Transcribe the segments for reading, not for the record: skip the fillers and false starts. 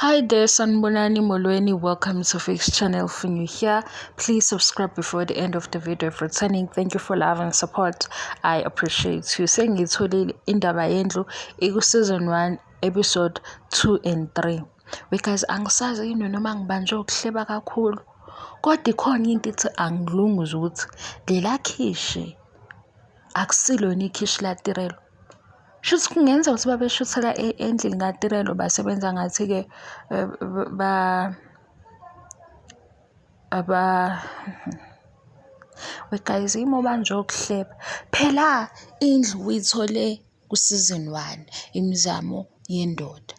Hi there, Sanbonani Molweni. Welcome to Fix Channel. If you're new here, please subscribe before the end of the video. If returning, thank you for love and support. I appreciate you. Sengiyitholile indaba yendlu iku-season 1 episode 2 and 3. Because angisazi yini noma ngibanjwe ukuhleba kakhulu. Kodwa ikhona into ithi angilunguze ukuthi lela khishi akusilona ikhishi laTirelo. Shuthi kungenzeka ukuthi babeshuthela endlini kaTirelo basebenza ngathi-ke ba aba we guys yimi obanjwe ukuhleba. Phela indlu uyithole ku-season one, imizamo yendoda.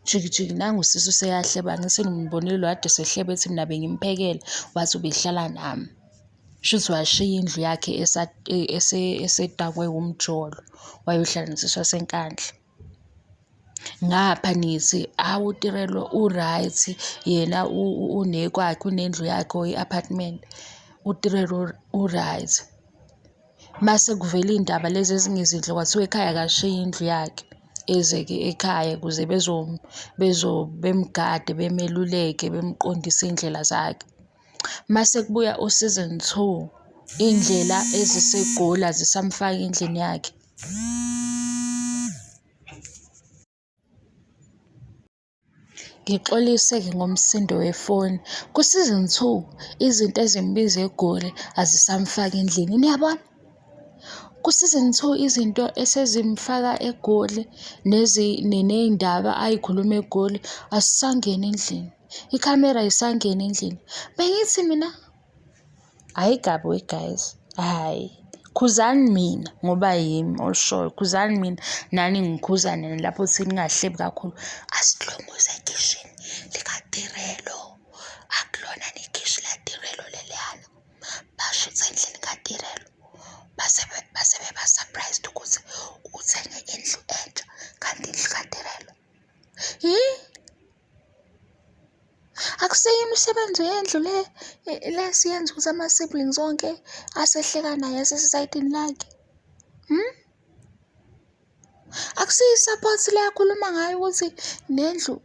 Jiki jiki nangu usisi useyahleba angithi ngimbonile lo kade esehleba ethi mina bengimphekela wathi ubehlala nami. Shuthi washiya indlu yakhe esedakwe wumjolo wayohlala nosisi waseNkandla. Ngapha nithi hawu uTirelo u-right yena unekwakhe unendlu yakhe or i-apartment, uTirelo u-right. Mase kuvela iy'ndaba lezi ezingezinhle kwathiwa ekhaya akashiye indlu yakhe eze-ke ekhaya ukuze bemgade bemeluleke bemqondise iy'ndlela zakhe. Mase kubuya u-season 2 iy'ndlela eziseGoli azisamfaki endlini yakhe. Ngixolise-ke ngomsindo wefoni. Ku-season 2 izinto ezimbiza eGoli azisamfaki endlini, niyabona? Ku-season 2 izinto esezimfaka eGoli ney'ndaba ay'khuluma eGoli azisangeni endlini, ikhamera ayisangeni endlini. Bengithi mina Hhayi kabi we guys, hhayi. Khuzani mina ngoba yimi oshoyo, khuzani mina nani ngikhuzane lapho ukuthi ningahlebi kakhulu. Asilunguze ekhishini likaTirelo, akulona nekhishi laTirelo leliyana. Bashutha endlini kaTirelo base base beba-surprised ukuthi uthenge indlu entsha kanti indlu kaTirelo. Hi? Akusiyo imisebenzi yendlu le le esiyenza ukuthi ama-siblings onke asehleka naye asesesayidini lakhe. Hmm? Akusiyo i-support le akhuluma ngayo ukuthi nendlu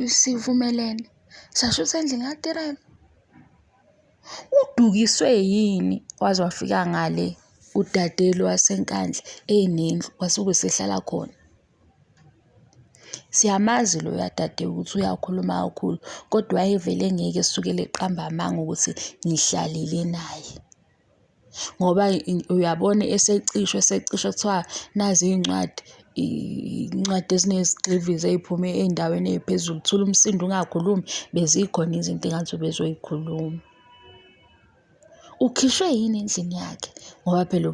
sivumelene sasho ukuthi endlini kaTirelo. Udukiswe yini waze wafika ngale udade lo waseNkandla enendlu kwasuke esehlala khona. Siyamazi loya dade ukuthi uyakhuluma kakhulu, kodwa wayevele engeke esukele eqamba amanga ukuthi ngihlalile naye. Ngoba uyabona esecishwa esecishwa kuthiwa nazi iy'ncwadi, iy'ncwadi ezinezigxivizo ey'phume ey'ndaweni ey'phezulu, thula umsindo ungakhulumi, bezikhona izinto engathi ubezoyikhuluma. Ukhishwe yini endlini yakhe? Ngoba phela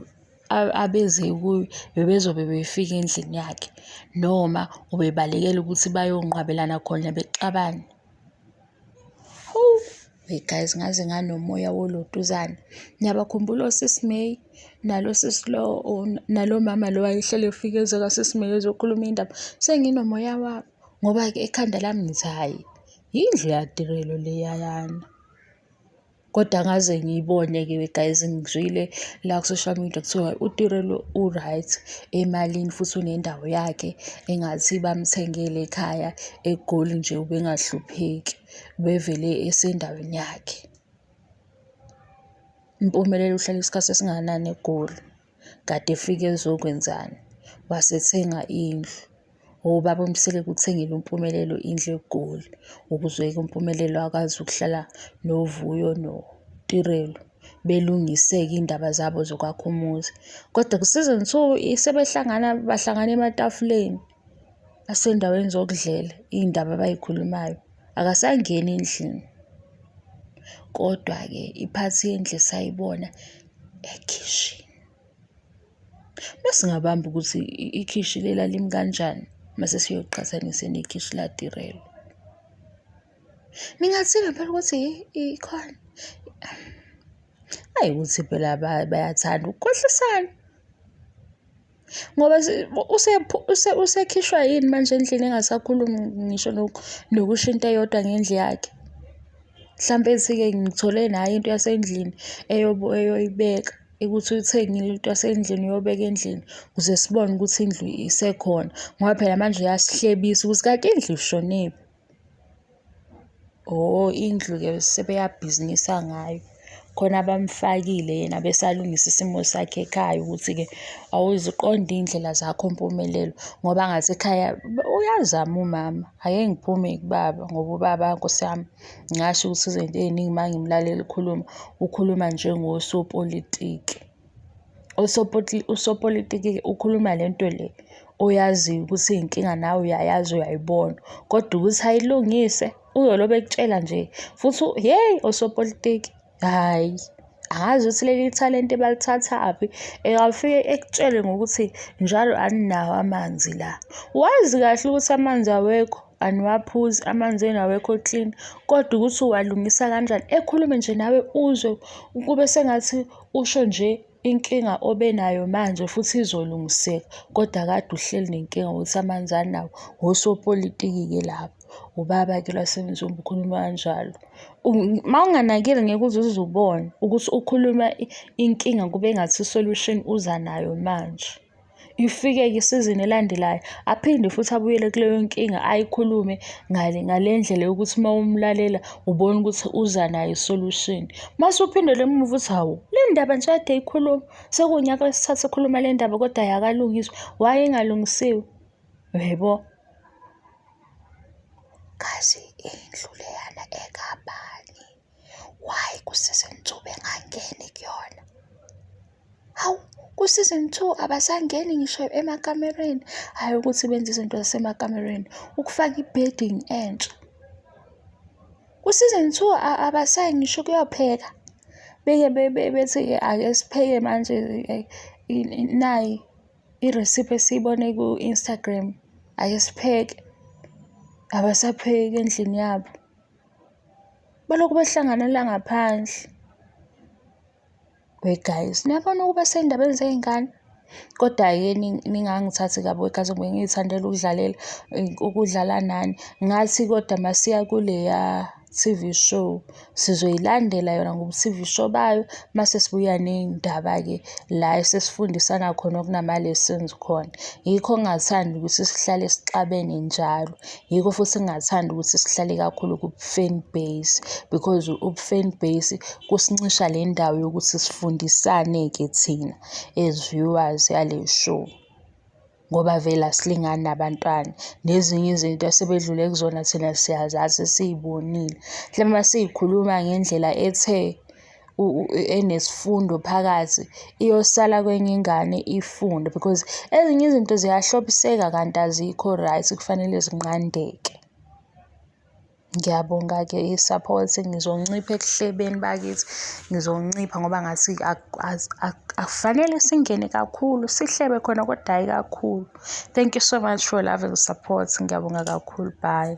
abeze kuyo bebezobe befika endlini yakhe noma ubebalekela ukuthi bayonqwabelana khona bexabane. Hawu, we guys ngaze nganomoya wolotuzana. Niyabakhumbula osisi May nalo sisi lo nalo mama lo wayehleli efika eze kasisi May ezokhuluma indaba. Senginomoya wabo ngoba-ke ekhanda lami ngithi hhayi, yindlu yaTirelo leyayana. Kodwa angaze ngiyibone-ke guys, ngizwile la ku-social media kuthiwa uTirelo u-right emalini futhi unendawo yakhe engathi bamthengele ekhaya eGoli nje ubengahlupheki, ubevele esendaweni yakhe. Impumelelo uhlale isikhathi esingakanani eGoli? Kade efike ezokwenzani? Wasethenga indlu. Ubaba uMseleku uthengele uMpumelelo indlu eGoli ukuze-ke uMpumelelo akwazi ukuhlala noVuyo noTirelo belungise-ke iy'ndaba zabo zokwakha umuzi. Kodwa ku-season 2 sebehlangana bahlangana ematafuleni asendaweni zokudlela iy'ndaba abay'khulumayo akasangeni endlini. Kodwa-ke iphathi yendlu esayibona ekhishini. Masingabamba ukuthi ikhishi lela limi kanjani mase siyoqhathanise nekhishi laTirelo. Ningathini ngempela ukuthi ikhona? Hhayi ukuthi phela bayathanda ukukhohlisana. Ngoba usekhishwa yini manje endlini engasakhulumi ngisho nokusho into eyodwa ngendlu yakhe. Mhlampe ethi-ke ngithole nayo into yasendlini eyoyibeka. Ukuthi uyithengile into yasendlini uyobeka endlini ukuze sibone ukuthi indlu isekhona ngoba phela manje uyasihlebisa ukuthi kanti indlu ishonephi. Oh, indlu-ke sebeyabhizinisa ngayo. Khona abamfakile yena besalungisa isimo sakhe ekhaya ukuthi-ke awuziqonde iy'ndlela zakho Mpumelelo ngoba ngathi ekhaya uyazama umama. Ake ngiphume kubaba ngoba ubaba nkosi yami ngingasho ukuthi izinto ey'ningi uma ngimlalela ekhuluma, ukhuluma njengosopolitiki. Usopolitiki-ke ukhuluma le nto le oyaziyo ukuthi iyinkinga nawe uyayazi uyayibona, kodwa ukuthi ayilungise uzolobe ekutshela nje futhi hheyi osopolitiki, hhayi. Angazi ukuthi leli thalente balithathaphi, afike ekutshele ngokuthi njalo aninawo amanzi la. Wazi kahle ukuthi amanzi awekho, aniwaphuzi, amanzi enu awekho clean, kodwa ukuthi uwalungisa kanjani, ekhulume nje nawe uzwe kube sengathi usho nje inkinga obenayo manje futhi izolungiseka, kodwa kade uhleli nenkinga ukuthi amanzi anawo. Osopolitiki-ke labo. Ubaba-ke lo waseMzumbe ukhuluma kanjalo. Uma unganakile ngeke uze uze ubone ukuthi ukhuluma inkinga kube engathi i-solution uza nayo manje. Ifike-ke isizini elandelayo aphinde futhi abuyele kuleyo nkinga ayikhulume ngale ngale ndlela yokuthi uma umlalela ubona ukuthi uza nayo i-solution. Mase uphindele emuva uthi hawu le ndaba nje kade eyikhuluma sekuwunyaka wesithathu ekhuluma le ndaba kodwa ayakalungiswa, why ingalungisiwe? Uyaybo? Kazi indlu leyana ekabani? Why ku-season 2 bengangeni kuyona? Hawu, ku-season 2 abasangeni ngisho emakamereni. Hhayi ukuthi benze izinto zasemakamereni, ukufaka i-bedding entsha. Ku-season 2 abasayi ngisho ukuyopheka. Beke bethi-ke ake sipheke manje nayi i-recipe esiyibone ku-Instagram, ake sipheke. Abasapheki endlini yabo. Balokhu behlanganela ngaphandle. We guys, niyabona ukuba sey'ndabeni zey'ngane? Kodwa-ke ningangithathi kabi we guys, bengiy'thandela ukudlalela, ukudlala nani. Ngathi kodwa masiya kuleya T_V show, sizoyilandela yona ngobu-T_V show bayo, mase sibuya ney'ndaba-ke la esesifundisana khona okunama-lessons khona. Yikho ngingathandi ukuthi sihlale sixabene njalo, yikho futhi ngingathandi ukuthi sihlale kakhulu ku-fan base because ubu-fan base kusincisha le ndawo yokuthi sifundisane-ke thina as viewers yale show. Ngoba vele asilingani nabantwana, nezinye izinto asebedlule kuzona thina siyazazi sesiy'bonile. Mhlawumbe uma sey'khuluma ngendlela ethe enesifundo phakathi, iyosala kwenye ingane ifunde because ezinye izinto ziyahlobiseka kanti azikho right, kufanele zinqandeke. Ngiyabonga-ke i-support, ngizoncipha ekuhlebeni bakithi, ngizoncipha ngoba ngathi akufanele singene kakhulu, sihlebe khona kodwa hhayi kakhulu. Thank you so much for love and support. Ngiyabonga kakhulu, bye.